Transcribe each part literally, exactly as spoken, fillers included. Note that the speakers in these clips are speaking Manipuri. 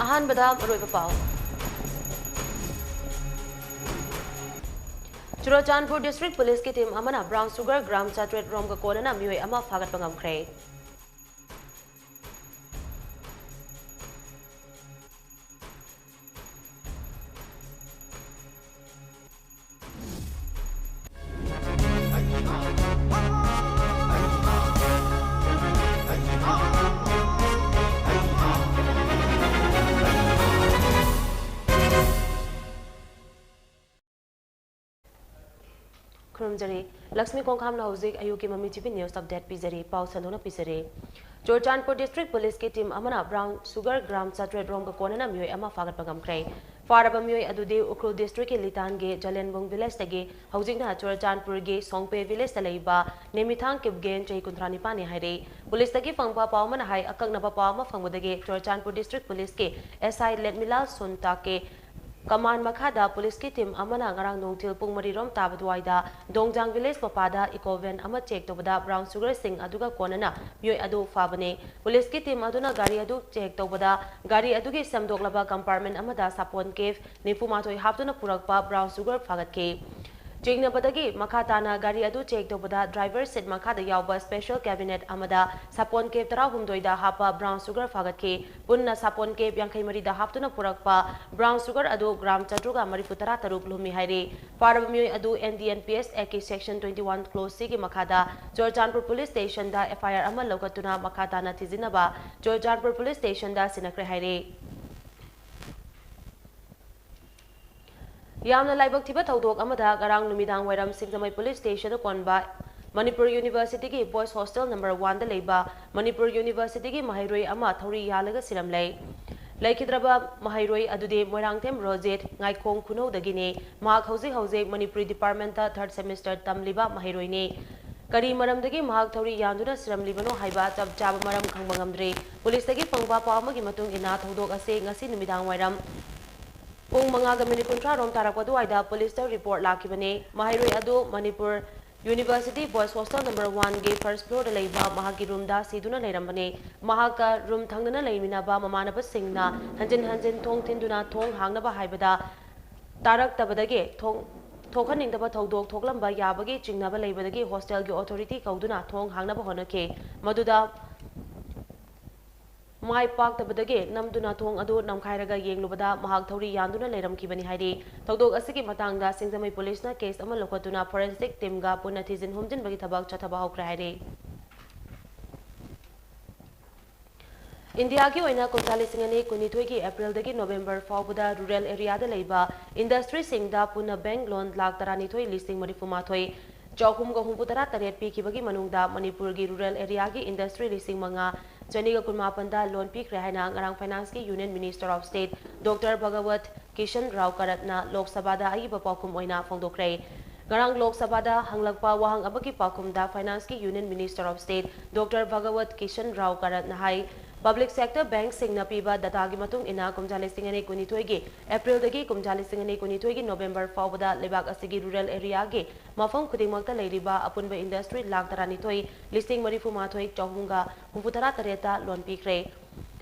ꯑꯍꯥꯟꯕꯗ ꯑꯔꯣꯏꯕ ꯄꯥꯎ꯫ ꯆꯨꯔꯆꯥꯟꯄꯨꯔ District Policeꯀꯤ team ꯑꯃꯅ brown sugar gram ꯆꯥꯇ꯭ꯔꯦꯠ ꯔꯣꯝꯒ ꯀꯣꯟꯅꯅ ꯃꯤꯑꯣꯏ ꯑꯃ ꯐꯥꯒꯠꯄ ꯉꯝꯈ꯭ꯔꯦ꯫ ꯈꯨꯔꯨꯝꯖꯔꯤ꯫ ꯂꯛꯁꯃꯤ ꯀꯣꯡꯈꯥꯝꯅ ꯍꯧꯖꯤꯛ ꯑꯌꯨꯛꯀꯤ ꯃꯃꯤ ꯇꯤꯚꯤ news update ꯄꯤꯖꯔꯤ꯫ ꯄꯥꯎ ꯁꯟꯗꯣꯛꯅ ꯄꯤꯖꯔꯤ꯫ ꯆꯨꯔꯆꯥꯟꯄꯨꯔ District Policeꯀꯤ team ꯑꯃꯅ brown sugar gram ꯆꯥꯇ꯭ꯔꯦꯠ ꯔꯣꯝꯒ ꯀꯣꯟꯅꯅ ꯃꯤꯑꯣꯏ ꯑꯃ ꯐꯥꯒꯠꯄ ꯉꯝꯈ꯭ꯔꯦ꯫ ꯐꯥꯔꯕ ꯃꯤꯑꯣꯏ ꯑꯗꯨꯗꯤ ꯎꯈ꯭ꯔꯨꯜ districtꯀꯤ ꯂꯤꯇꯥꯟꯒꯤ ꯖꯂꯦꯟꯕꯨꯡ villageꯇꯒꯤ, ꯍꯧꯖꯤꯛꯅ ꯆꯨꯔꯆꯥꯟꯄꯨꯔꯒꯤ ꯁꯣꯡꯄꯦ villageꯇ ꯂꯩꯕ ꯅꯦꯃꯤꯊꯥꯡ ꯀꯤꯞꯒꯦꯟ, ꯆꯍꯤ ꯀꯨꯟꯊ꯭ꯔꯥ ꯅꯤꯄꯥꯟꯅꯤ ꯍꯥꯏꯔꯤ꯫ Policeꯇꯒꯤ ꯐꯪꯕ ꯄꯥꯎ ꯑꯃꯅ ꯍꯥꯏ, ꯑꯀꯛꯅꯕ ꯄꯥꯎ ꯑꯃ ꯐꯪꯕꯗꯒꯤ Churachandpur District Policeꯀꯤ S I ꯂꯦꯠꯃꯤꯂꯥꯜ ꯁꯨꯟꯇꯥꯛꯀꯤ command ꯃꯈꯥꯗ policeꯀꯤ team ꯑꯃꯅ ꯉꯔꯥꯡ ꯅꯨꯡꯊꯤꯜ ꯄꯨꯡ ꯃꯔꯤ ꯔꯣꯝ ꯇꯥꯕ ꯑꯗꯨꯋꯥꯏꯗ ꯗꯣꯡꯖꯥꯡ village ꯃꯄꯥꯗ eco van ꯑꯃ check ꯇꯧꯕꯗ brown sugarꯁꯤꯡ ꯑꯗꯨꯒ ꯀꯣꯟꯅꯅ ꯃꯤꯑꯣꯏ ꯑꯗꯨ ꯐꯥꯕꯅꯤ꯫ Policeꯀꯤ team ꯑꯗꯨꯅ ꯒꯥꯔꯤ ꯑꯗꯨ check ꯇꯧꯕꯗ ꯒꯥꯔꯤ ꯑꯗꯨꯒꯤ ꯁꯦꯝꯗꯣꯛꯂꯕ compartment ꯑꯃꯗ ꯁꯥꯄꯣꯟ ꯀꯦꯞ ꯅꯤꯐꯨ ꯃꯥꯊꯣꯏ ꯍꯥꯞꯇꯨꯅ ꯄꯨꯔꯛꯄ brown sugar ꯐꯥꯒꯠꯈꯤ꯫ ꯆꯤꯡꯅꯕꯗꯒꯤ ꯃꯈꯥ ꯇꯥꯅ ꯒꯥꯔꯤ ꯑꯗꯨ check ꯇꯧꯕꯗ driver seat ꯃꯈꯥꯗ ꯌꯥꯎꯕ special cabinet ꯑꯃꯗ ꯁꯥꯄꯣꯟ ꯀꯦꯞ ꯇꯔꯥꯍꯨꯝꯗꯣꯏꯗ ꯍꯥꯞꯄ brown sugar ꯐꯥꯒꯠꯈꯤ꯫ ꯄꯨꯟꯅ ꯁꯥꯄꯣꯟ ꯀꯦꯞ ꯌꯥꯡꯈꯩ ꯃꯔꯤꯗ ꯍꯥꯞꯇꯨꯅ ꯄꯨꯔꯛꯄ brown sugar ꯑꯗꯨ gram ꯆꯥꯇ꯭ꯔꯨꯛꯀ ꯃꯔꯤꯐꯨ ꯇꯔꯥ ꯇꯔꯨꯛ ꯂꯨꯝꯃꯤ ꯍꯥꯏꯔꯤ꯫ ꯐꯥꯔꯕ ꯃꯤꯑꯣꯏ ꯑꯗꯨ N D N P S Act section twenty-one clause C ꯒꯤ ꯃꯈꯥꯗ Churachandpur police stationꯗ F I R ꯑꯃ ꯂꯧꯈꯠꯇꯨꯅ ꯃꯈꯥ ꯇꯥꯅ ꯊꯤꯖꯤꯟꯅꯕ ꯆꯨꯔꯆꯥꯟꯄꯨꯔ police stationꯗ ꯁꯤꯟꯅꯈ꯭ꯔꯦ ꯍꯥꯏꯔꯤ꯫ ꯌꯥꯝꯅ ꯂꯥꯏꯕꯛ ꯊꯤꯕ ꯊꯧꯗꯣꯛ ꯑꯃꯗ ꯉꯔꯥꯡ ꯅꯨꯃꯤꯗꯥꯡ ꯋꯥꯏꯔꯝ ꯁꯤꯡꯖꯃꯩ police stationꯗ ꯀꯣꯟꯕ ꯃꯅꯤꯄꯨꯔ Universityꯒꯤ boys hostel number oneꯗ ꯂꯩꯕ ꯃꯅꯤꯄꯨꯔ Universityꯒꯤ ꯃꯍꯩꯔꯣꯏ ꯑꯃ ꯊꯧꯔꯤ ꯌꯥꯜꯂꯒ ꯁꯤꯔꯝꯂꯦ꯫ ꯂꯩꯈꯤꯗ꯭ꯔꯕ ꯃꯍꯩꯔꯣꯏ ꯑꯗꯨꯗꯤ ꯃꯣꯏꯔꯥꯡꯊꯦꯝ ꯔꯣꯖꯤꯠ, ꯉꯥꯏꯈꯣꯡ ꯈꯨꯅꯧꯗꯒꯤꯅꯤ꯫ ꯃꯍꯥꯛ ꯍꯧꯖꯤꯛ ꯍꯧꯖꯤꯛ ꯃꯅꯤꯄꯨꯔꯤ departmentꯇ third semester ꯇꯝꯂꯤꯕ ꯃꯍꯩꯔꯣꯏꯅꯤ꯫ ꯀꯔꯤ ꯃꯔꯝꯗꯒꯤ ꯃꯍꯥꯛ ꯊꯧꯔꯤ ꯌꯥꯟꯗꯨꯅ ꯁꯤꯔꯝꯂꯤꯕꯅꯣ ꯍꯥꯏꯕ ꯆꯞ ꯆꯥꯕ ꯃꯔꯝ ꯈꯪꯕ ꯉꯝꯗ꯭ꯔꯤ꯫ Policeꯇꯒꯤ ꯐꯪꯕ ꯄꯥꯎ ꯑꯃꯒꯤ ꯃꯇꯨꯡ ꯏꯟꯅ, ꯊꯧꯗꯣꯛ ꯑꯁꯤ ꯉꯁꯤ ꯅꯨꯃꯤꯗꯥꯡ ꯋꯥꯏꯔꯝ ꯄꯨꯡ ꯃꯉꯥꯒ minute ꯀꯨꯟꯊ꯭ꯔꯥ ꯔꯣꯝ ꯇꯥꯔꯛꯄ ꯑꯗꯨꯋꯥꯏꯗ policeꯇ report ꯂꯥꯛꯈꯤꯕꯅꯤ꯫ ꯃꯍꯩꯔꯣꯏ ꯑꯗꯨ Manipur University Boys Hostel number one ꯒꯤ first floor ꯗ ꯂꯩꯕ ꯃꯍꯥꯛꯀꯤ room ꯗ ꯁꯤꯗꯨꯅ ꯂꯩꯔꯝꯕꯅꯤ꯫ ꯃꯍꯥꯛꯀ room ꯊꯪꯅꯅ ꯂꯩꯃꯤꯟꯅꯕ ꯃꯃꯥꯟꯅꯕꯁꯤꯡꯅ ꯍꯟꯖꯤꯟ ꯍꯟꯖꯤꯟ ꯊꯣꯡ ꯊꯤꯟꯗꯨꯅ ꯊꯣꯡ ꯍꯥꯡꯅꯕ ꯍꯥꯏꯕꯗ ꯇꯥꯔꯛꯇꯕꯗꯒꯤ ꯊꯣꯡ-, ꯊꯣꯛꯍꯟꯅꯤꯡꯗꯕ ꯊꯧꯗꯣꯛ ꯊꯣꯛꯂꯝꯕ ꯌꯥꯕꯒꯤ ꯆꯤꯡꯅꯕ ꯂꯩꯕꯗꯒꯤ hostel ꯒꯤ authority ꯀꯧꯗꯨꯅ ꯊꯣꯡ ꯍꯥꯡꯅꯕ ꯍꯣꯠꯅꯈꯤ꯫ ꯃꯗꯨꯗ ꯃꯥꯏ ꯄꯥꯛꯇꯕꯗꯒꯤ ꯅꯝꯗꯨꯅ ꯊꯣꯡ ꯑꯗꯨ ꯅꯝꯈꯥꯏꯔꯒ ꯌꯦꯡꯂꯨꯕꯗ ꯃꯍꯥꯛ ꯊꯧꯔꯤ ꯌꯥꯟꯗꯨꯅ ꯂꯩꯔꯝꯈꯤꯕꯅꯤ ꯍꯥꯏꯔꯤ꯫ ꯊꯧꯗꯣꯛ ꯑꯁꯤꯒꯤ ꯃꯇꯥꯡꯗ ꯁꯤꯡꯖꯃꯩ police ꯅ case ꯑꯃ ꯂꯧꯈꯠꯇꯨꯅ forensic team ꯒ ꯄꯨꯟꯅ ꯊꯤꯖꯤꯟ ꯍꯨꯝꯖꯤꯟꯕꯒꯤ ꯊꯕꯛ ꯆꯠꯊꯕ ꯍꯧꯈ꯭ꯔꯦ ꯍꯥꯏꯔꯤ꯫ ꯏꯟꯗꯤꯌꯥꯒꯤ ꯑꯣꯏꯅ ꯀꯨꯝꯖꯥ ꯂꯤꯁꯤꯡ ꯑꯅꯤ ꯀꯨꯟꯅꯤꯊꯣꯏꯒꯤ April ꯗꯒꯤ November ꯐꯥꯎꯕꯗ rural area ꯗ ꯂꯩꯕ industry ꯁꯤꯡꯗ ꯄꯨꯟꯅ bank loan ꯂꯥꯈ ꯇꯔꯥꯅꯤꯊꯣꯏ ꯂꯤꯁꯤꯡ ꯃꯔꯤꯐꯨ ꯃꯥꯊꯣꯏ ꯆꯍꯨꯝꯒ ꯍꯨꯝꯐꯨ ꯇꯔꯥ ꯇꯔꯦꯠ ꯄꯤꯈꯤꯕꯒꯤ ꯃꯅꯨꯡꯗ ꯃꯅꯤꯄꯨꯔꯒꯤ rural area ꯒꯤ industry ꯂꯤꯁꯤꯡ ꯃꯉꯥ ꯆꯅꯤꯒ ꯀꯨꯟꯃꯥꯄꯟꯗ loan ꯄꯤꯈ꯭ꯔꯦ ꯍꯥꯏꯅ ꯉꯔꯥꯡ finance ꯀꯤ Union Minister of State Doctor Bhagavad Kisan Rao ꯀꯔꯠꯅ ꯂꯣꯛ ꯁꯚꯥꯗ ꯑꯏꯕ ꯄꯥꯎꯈꯨꯝ ꯑꯣꯏꯅ ꯐꯣꯡꯗꯣꯛꯈ꯭ꯔꯦ꯫ ꯉꯔꯥꯡ ꯂꯣꯛ ꯁꯚꯥꯗ ꯍꯪꯂꯛꯄ ꯋꯥꯍꯪ ꯑꯃꯒꯤ ꯄꯥꯎꯈꯨꯝꯗ finance ꯀꯤ Union Minister of State Doctor Bhagavad Kisan Rao ꯀꯔꯠꯅ high, public sector bank ꯁꯤꯡꯅ ꯄꯤꯕ data ꯒꯤ ꯃꯇꯨꯡ ꯏꯟꯅ ꯀꯨꯝꯖꯥ ꯂꯤꯁꯤꯡ ꯑꯅꯤ ꯀꯨꯟꯅꯤꯊꯣꯏꯒꯤ April ꯗꯒꯤ ꯀꯨꯝꯖꯥ ꯂꯤꯁꯤꯡ ꯑꯅꯤ ꯀꯨꯟꯅꯤꯊꯣꯏꯒꯤ November ꯐꯥꯎꯕꯗ ꯂꯩꯕꯥꯛ ꯑꯁꯤꯒꯤ rural area ꯒꯤ ꯃꯐꯝ ꯈꯨꯗꯤꯡꯃꯛꯇ ꯂꯩꯔꯤꯕ ꯑꯄꯨꯟꯕ industry ꯂꯥꯈ ꯇꯔꯥꯅꯤꯊꯣꯏ ꯂꯤꯁꯤꯡ ꯃꯔꯤꯐꯨ ꯃꯥꯊꯣꯏ ꯆꯍꯨꯝꯒ ꯍꯨꯝꯐꯨ ꯇꯔꯥ ꯇꯔꯦꯠꯇ loan ꯄꯤꯈ꯭ꯔꯦ꯫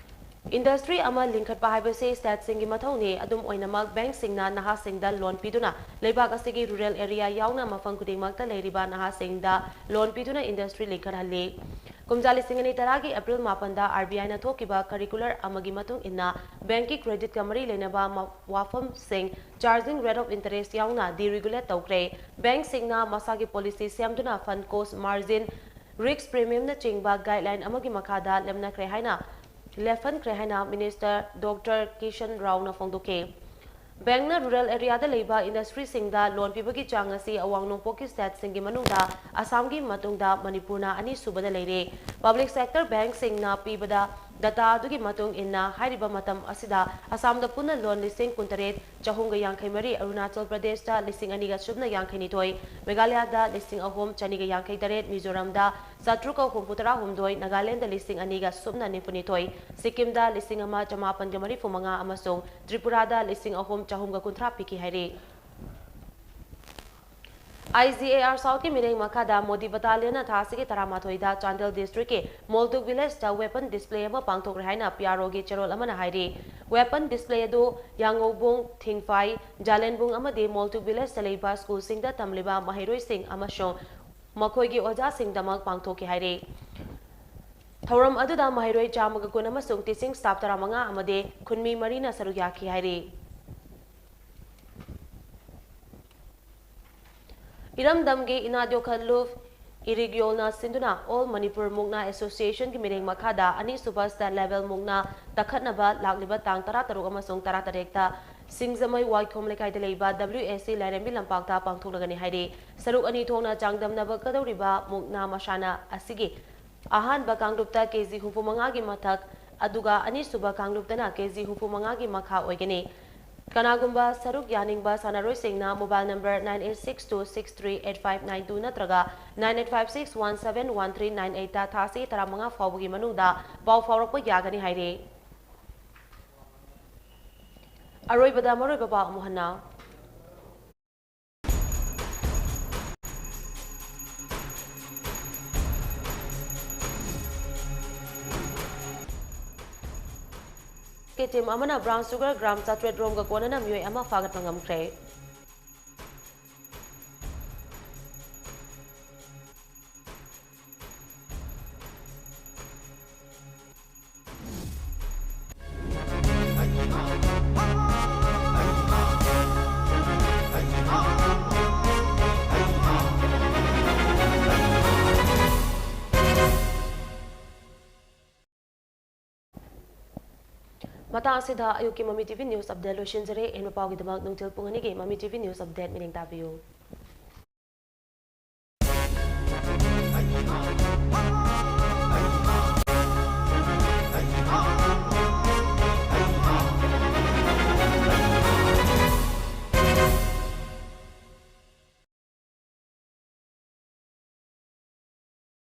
Industry ꯑꯃ ꯂꯤꯡꯈꯠꯄ ꯍꯥꯏꯕꯁꯤ state ꯁꯤꯡꯒꯤ ꯃꯊꯧꯅꯤ꯫ ꯑꯗꯨꯝ ꯑꯣꯏꯅꯃꯛ, bank ꯁꯤꯡꯅ ꯅꯍꯥꯁꯤꯡꯗ loan ꯄꯤꯗꯨꯅ ꯂꯩꯕꯥꯛ ꯑꯁꯤꯒꯤ rural area ꯌꯥꯎꯅ ꯃꯐꯝ ꯈꯨꯗꯤꯡꯃꯛꯇ ꯂꯩꯔꯤꯕ ꯅꯍꯥꯁꯤꯡꯗ loan ꯄꯤꯗꯨꯅ industry ꯂꯤꯡꯈꯠꯍꯜꯂꯤ꯫ ꯀꯨꯝꯖꯥ ꯂꯤꯁꯤꯡ ꯑꯅꯤ ꯇꯔꯥꯒꯤ April ꯃꯥꯄꯟꯗ RBI ꯅ ꯊꯣꯛꯈꯤꯕ circular ꯑꯃꯒꯤ ꯃꯇꯨꯡ ꯏꯟꯅ, bank ꯀꯤ credit ꯀ ꯃꯔꯤ ꯂꯩꯅꯕ ꯃ-, ꯋꯥꯐꯝꯁꯤꯡ, charging rate of interest ꯌꯥꯎꯅ deregulate ꯇꯧꯈ꯭ꯔꯦ꯫ Bank ꯁꯤꯡꯅ ꯃꯁꯥꯒꯤ policy ꯁꯦꯝꯗꯨꯅ fund cost margin, risk premium ꯅꯆꯤꯡꯕ guideline ꯑꯃꯒꯤ ꯃꯈꯥꯗ ꯂꯦꯞꯅꯈ꯭ꯔꯦ ꯍꯥꯏꯅ, ꯂꯦꯞꯍꯟꯈ꯭ꯔꯦ ꯍꯥꯏꯅ Minister Doctor ꯀꯤꯁꯟ ꯔꯥꯎꯅ ꯐꯣꯡꯗꯣꯛꯈꯤ꯫ Bank ꯅ rural area ꯗ ꯂꯩꯕ industry ꯁꯤꯡꯗ loan ꯄꯤꯕꯒꯤ ꯆꯥꯡ ꯑꯁꯤ ꯑꯋꯥꯡ ꯅꯣꯡꯄꯣꯛꯀꯤ state ꯁꯤꯡꯒꯤ ꯃꯅꯨꯡꯗ ꯑꯁꯥꯝꯒꯤ ꯃꯇꯨꯡꯗ ꯃꯅꯤꯄꯨꯔꯅ ꯑꯅꯤꯁꯨꯕꯗ ꯂꯩꯔꯦ꯫ Public sector bank ꯁꯤꯡꯅ ꯄꯤꯕꯗ data ꯑꯗꯨꯒꯤ ꯃꯇꯨꯡ ꯏꯟꯅ, ꯍꯥꯏꯔꯤꯕ ꯃꯇꯝ ꯑꯁꯤꯗ ꯑꯁꯥꯝꯗ ꯄꯨꯟꯅ loan ꯂꯤꯁꯤꯡ ꯀꯨꯟꯇꯔꯦꯠ ꯆꯍꯨꯝꯒ ꯌꯥꯡꯈꯩ ꯃꯔꯤ, ꯑꯔꯨꯅꯥꯆꯜ ꯄ꯭ꯔꯗꯦꯁꯇ ꯂꯤꯁꯤꯡ ꯑꯅꯤꯒ ꯁꯨꯞꯅ ꯌꯥꯡꯈꯩ ꯅꯤꯊꯣꯏ, ꯃꯦꯘꯥꯂꯌꯥꯗ ꯂꯤꯁꯤꯡ ꯑꯍꯨꯝ ꯆꯅꯤꯒ ꯌꯥꯡꯈꯩ ꯇꯔꯦꯠ, ꯃꯤꯖꯣꯔꯥꯝꯗ ꯆꯥꯇ꯭ꯔꯨꯛꯀ ꯍꯨꯝꯐꯨ ꯇꯔꯥ ꯍꯨꯝꯗꯣꯏ, ꯅꯥꯒꯥꯂꯦꯟꯗ ꯂꯤꯁꯤꯡ ꯑꯅꯤꯒ ꯁꯨꯞꯅ ꯅꯤꯐꯨ ꯅꯤꯊꯣꯏ, ꯁꯤꯛꯀꯤꯝꯗ ꯂꯤꯁꯤꯡ ꯑꯃ ꯆꯃꯥꯄꯟꯒ ꯃꯔꯤꯐꯨ ꯃꯉꯥ ꯑꯃꯁꯨꯡ ꯇ꯭ꯔꯤꯄꯨꯔꯥꯗ ꯂꯤꯁꯤꯡ ꯑꯍꯨꯝ ꯆꯍꯨꯝꯒ ꯀꯨꯟꯊ꯭ꯔꯥ ꯄꯤꯈꯤ ꯍꯥꯏꯔꯤ꯫ IGAR South ꯀꯤ ꯃꯤꯠꯌꯦꯡ ꯃꯈꯥꯗ ꯃꯣꯗꯤ Battalion ꯅ ꯊꯥ ꯑꯁꯤꯒꯤ ꯇꯔꯥꯃꯥꯊꯣꯏꯗ ꯆꯥꯟꯗꯦꯜ district ꯀꯤ ꯃꯣꯜꯇꯨꯛ village ꯇ weapon display ꯑꯃ ꯄꯥꯡꯊꯣꯛꯈ꯭ꯔꯦ ꯍꯥꯏꯅ P R O ꯒꯤ ꯆꯦꯔꯣꯜ ꯑꯃꯅ ꯍꯥꯏꯔꯤ꯫ Weapon display ꯑꯗꯨ ꯌꯥꯉꯧꯕꯨꯡ, ꯊꯤꯡꯐꯥꯏ, ꯖꯥꯂꯦꯟꯕꯨꯡ ꯑꯃꯗꯤ ꯃꯣꯜꯇꯨꯛ village ꯇ ꯂꯩꯕ school ꯁꯤꯡꯗ ꯇꯝꯂꯤꯕ ꯃꯍꯩꯔꯣꯏꯁꯤꯡ ꯑꯃꯁꯨꯡ ꯃꯈꯣꯏꯒꯤ ꯑꯣꯖꯥꯁꯤꯡꯗꯃꯛ ꯄꯥꯡꯊꯣꯛꯈꯤ ꯍꯥꯏꯔꯤ꯫ ꯊꯧꯔꯝ ꯑꯗꯨꯗ ꯃꯍꯩꯔꯣꯏ ꯆꯥꯝꯃꯒ ꯀꯨꯟ ꯑꯃꯁꯨꯡ teaching staff ꯇꯔꯥꯃꯉꯥ ꯑꯃꯗꯤ ꯈꯨꯟꯃꯤ ꯃꯔꯤꯅ ꯁꯔꯨꯛ ꯌꯥꯈꯤ ꯍꯥꯏꯔꯤ꯫ ꯏꯔꯝꯗꯝꯒꯤ ꯏꯅꯥꯠ ꯌꯣꯛꯈꯠꯂꯨ ꯏꯔꯤꯛ ꯌꯣꯜꯅ ꯁꯤꯟꯗꯨꯅ All Manipur ꯃꯨꯛꯅꯥ Association ꯒꯤ ꯃꯤꯠꯌꯦꯡ ꯃꯈꯥꯗ ꯑꯅꯤꯁꯨꯕ state level ꯃꯨꯛꯅꯥ ꯇꯛꯈꯠꯅꯕ ꯂꯥꯛꯂꯤꯕ ꯇꯥꯡ ꯇꯔꯥꯇꯔꯨꯛ ꯑꯃꯁꯨꯡ ꯇꯔꯥꯇꯔꯦꯠꯇ ꯁꯤꯡꯖꯃꯩ ꯋꯥꯏꯈꯣꯝ ꯂꯩꯀꯥꯏꯗ ꯂꯩꯕ WSC ꯂꯥꯏꯔꯦꯝꯕꯤ ꯂꯝꯄꯥꯛꯇ ꯄꯥꯡꯊꯣꯛꯂꯒꯅꯤ ꯍꯥꯏꯔꯤ꯫ ꯁꯔꯨꯛ ꯑꯅꯤ ꯊꯣꯛꯅ ꯆꯥꯡꯗꯝꯅꯒꯗꯧꯔꯤꯕ ꯃꯨꯛꯅꯥ ꯃꯁꯥꯟꯅ ꯑꯁꯤꯒꯤ ꯑꯍꯥꯟꯕ ꯀꯥꯡꯂꯨꯞꯇ KG ꯍꯨꯝꯐꯨ ꯃꯉꯥꯒꯤ ꯃꯊꯛ, ꯑꯗꯨꯒ ꯑꯅꯤꯁꯨꯕ ꯀꯥꯡꯂꯨꯞꯇꯅ KG ꯍꯨꯝꯐꯨ ꯃꯉꯥꯒꯤ ꯃꯈꯥ ꯑꯣꯏꯒꯅꯤ꯫ ꯀꯅꯥꯒꯨꯝꯕ ꯁꯔꯨꯛ ꯌꯥꯅꯤꯡꯕ ꯁꯥꯟꯅꯔꯣꯏꯁꯤꯡꯅ mobile number nine eight six two six three eight five nine two ꯅꯠꯇ꯭ꯔꯒ nine eight five six one seven one three nine eight ꯇ ꯊꯥ ꯑꯁꯤ ꯇꯔꯥꯃꯉꯥ ꯐꯥꯎꯕꯒꯤ ꯃꯅꯨꯡꯗ ꯄꯥꯎ ꯐꯥꯎꯔꯛꯄ ꯌꯥꯒꯅꯤ ꯍꯥꯏꯔꯤ꯫ ꯑꯔꯣꯏꯕꯗ ꯃꯔꯨꯑꯣꯏꯕ ꯄꯥꯎ ꯑꯃꯨꯛ ꯍꯟꯅ꯫ ꯀꯤ team ꯑꯃꯅ brown sugar gram ꯆꯥꯇ꯭ꯔꯦꯠ ꯔꯣꯝꯒ ꯀꯣꯟꯅꯅ ꯃꯤꯑꯣꯏ ꯑꯃ ꯐꯥꯒꯠꯄ ꯉꯝꯈ꯭ꯔꯦ꯫ ꯃꯇꯥꯡ ꯑꯁꯤꯗ ꯑꯌꯨꯛꯀꯤ ꯃꯃꯤ TV news update ꯂꯣꯏꯁꯤꯟꯖꯔꯦ꯫ ꯑꯍꯦꯟꯕ ꯄꯥꯎꯒꯤꯗꯃꯛ ꯅꯨꯡꯊꯤꯜ ꯄꯨꯡ ꯑꯅꯤꯒꯤ ꯃꯃꯤ TV news update ꯃꯤꯠꯌꯦꯡ ꯇꯥꯕꯤꯌꯨ꯫